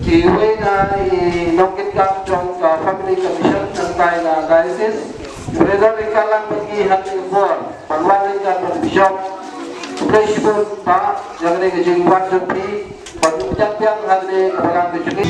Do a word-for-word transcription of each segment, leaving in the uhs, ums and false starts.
Iwei na i nongkitkam jong ka Family Commission nangtai na Diocese, i Brother Ringkatlang Baki Hanley Bor, ban wan ryngkat bad u Bishop. Khublei shibun Bah ïa kane ka jingwan jong phi ban ïa pdiang biang ha kane ka balang ka jong ngi.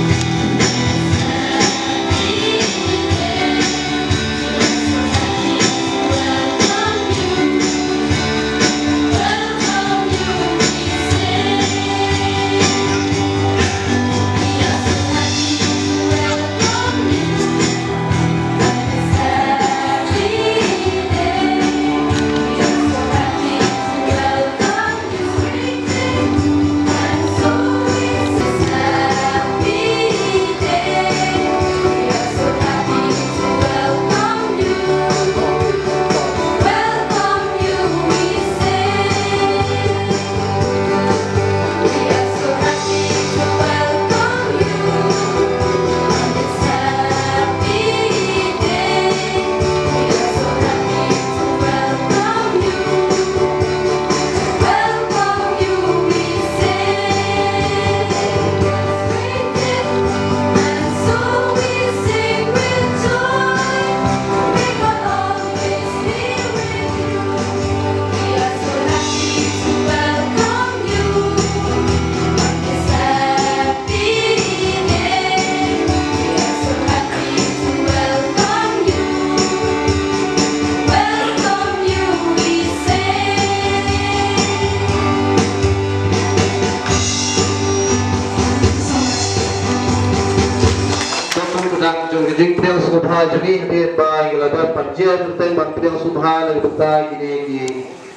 Ka dang jong ka jingpdiang sngewbha jong ngi, hadien ba ngi la dep ban jia, teng ban pdiang sngewbha na ka bynta kine ki,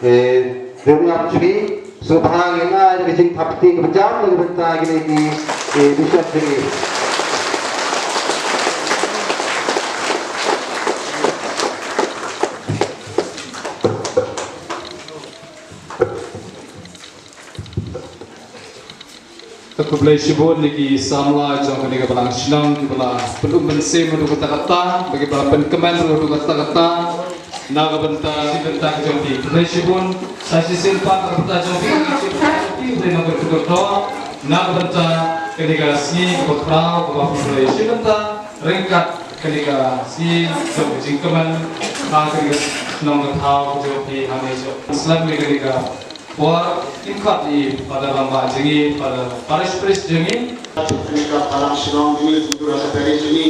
eh, ryngat jong ngi. Sngewbha ngin ai ka jingthap kti kaba jam na ka bynta kine ki, eh, bishop jong ngi. Khublei shibun ïa ki samla jong kane ka balang shnong kiba la pynlong mynsiem haduh katta katta, ba ki ba la pynkmen ruh haduh katta katta na ka bynta, bynta ka jong phi. Khublei shibun. Sa shisien pat na ka bynta jong phi, khublei na ka bynta, na ka bynta kane ka sngi kaba khraw kaba phi la ïashim bynta ryngkat kane ka sngi jong ka jingkmen ha kane ka shnong ka thaw ka jong phi hangne jong. Slem ïa kane ka por, ïa khot i Father Rangbah jong ngi, Father Parish Priest jong ngi. Kane ka balang shnong jong ngi, kumjuh ruh ka parish jong ngi.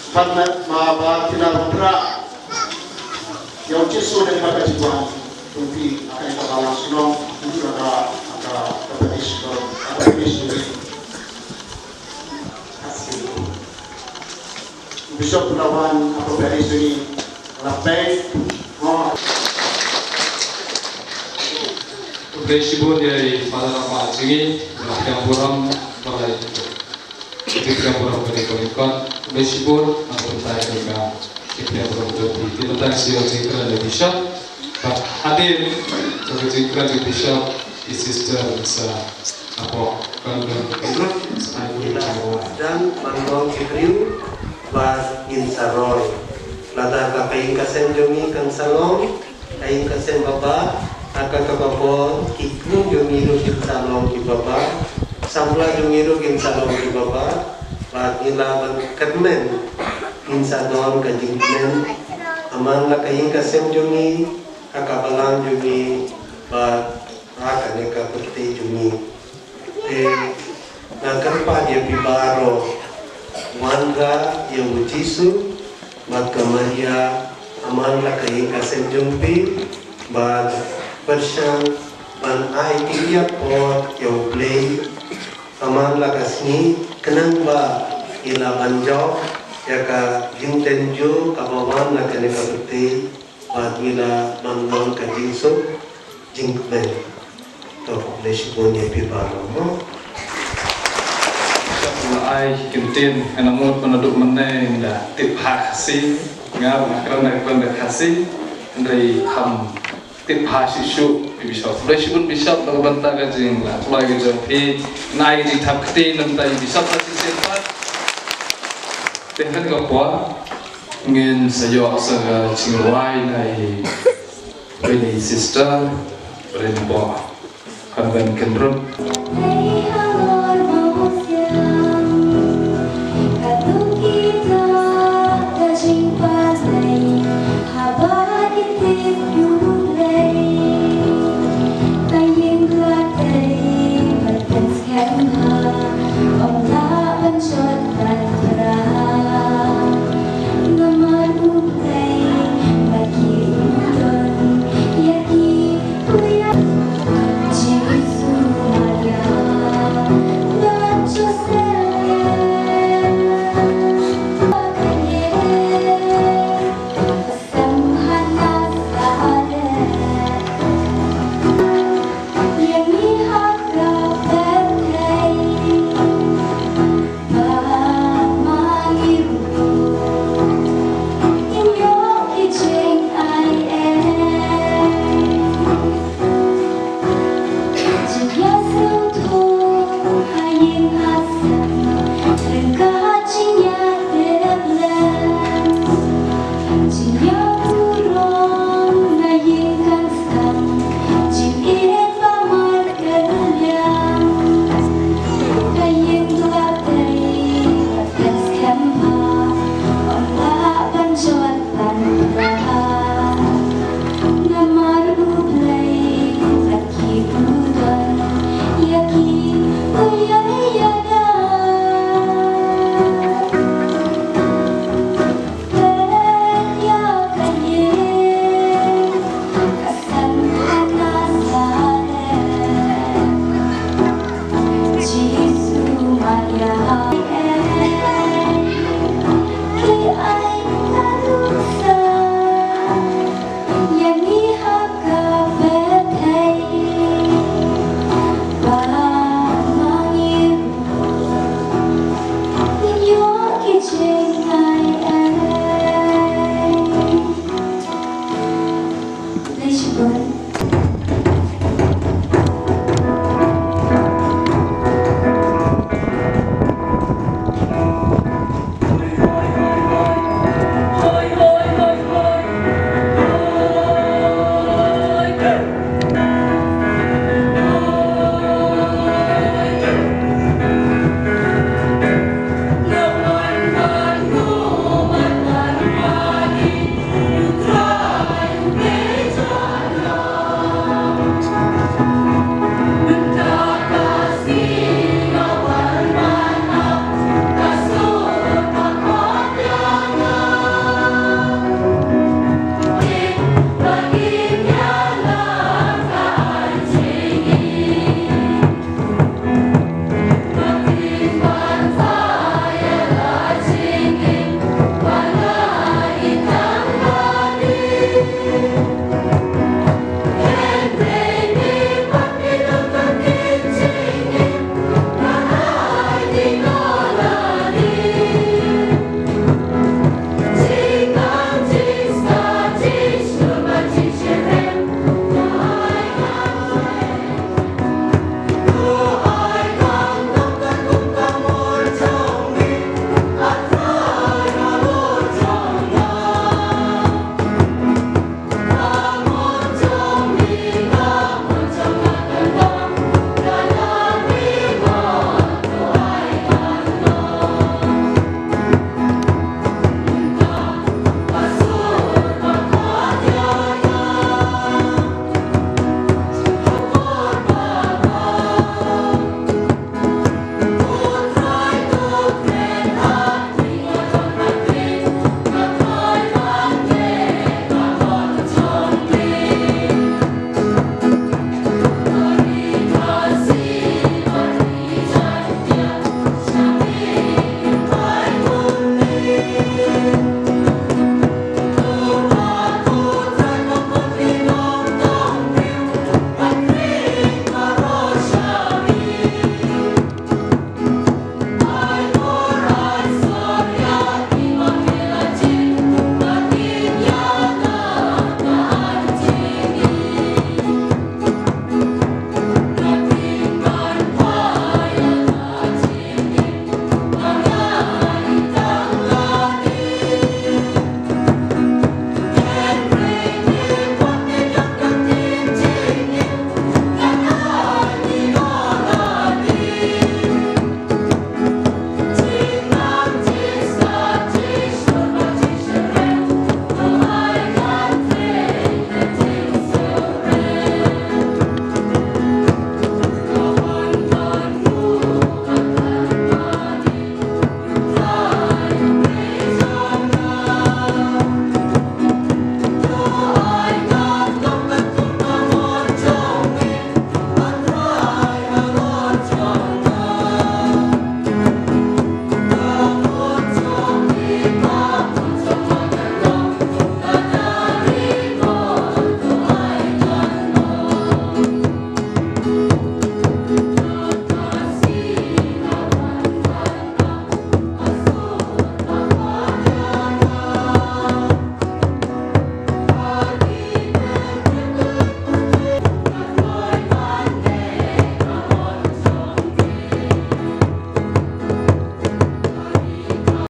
Pat ma ba phi la wanrah ïa u Jisu da kaba ka jingwan jong phi ha kane ka balang shnong, kumjuh ruh ka, ka, ka parish, ka parish jong ngi. Bishop la wan ha ka parish jong ngi, la peit. Khublei shibun ïa i Father Rangbah jong ngi, la pdiang burom, ba la ïa jingpdiang burom ka dei ka lyngkot. Khublei shibun na ka bynta kane ka jingpdiang burom jong phi. Te mynta ngi shu ïoh jingkren ïa u Bishop. Bad hadien jong ka jingkren ïa u Bishop, i Sister Lisa. Hapoh Convent Andrew, Saibu Java. Dang ban long ki briew ba ngin sa roi. Lada ka ïing ka sem jong ngi kan sa long ka ïing ka sem babha, Ha kata ka por, ki khun jong ngi ruh kin sa long ki baba, samla jong ngi ruh kin sa long ki baba, bad ngi lah ban kyrmen, kin sa don ka jingkmen, ha man la ka ïing ka sem jong ngi, ha ka balang jong ngi, bad ha kane ka pyrthei jong ngi. Te nga kyrpad ïa phi baroh, wanrah ïa u Jisu bad ka Maria ha man la ka ïing ka sem jong phi, bad pyrshang ban ai pynïap por ïa U Blei ha man la ka sngi, khnang ba ngi lah ban jop ïa ka jingtynjuh kaba wan na kane ka pyrthei, bad ngi lah ban don ka jingsuk jingkmen. To, khublei shibun ïa phi baroh mo. Ai ktien, nga mut mynta mynne nga tip ha Khasi, nga ba kren da kren da Khasi, hynrei kham tip ha shisha ïa Bishop. Khublei shibun Bishop na ka bynta ka jingkloi ka jong phi, na ka jingthap ktien na ka bynta Bishop ka shisien pat. Te ha kane ka por ngin sa ïoh sa ka jingrwai na i Beni Sister Rainbow Convent Kynrut.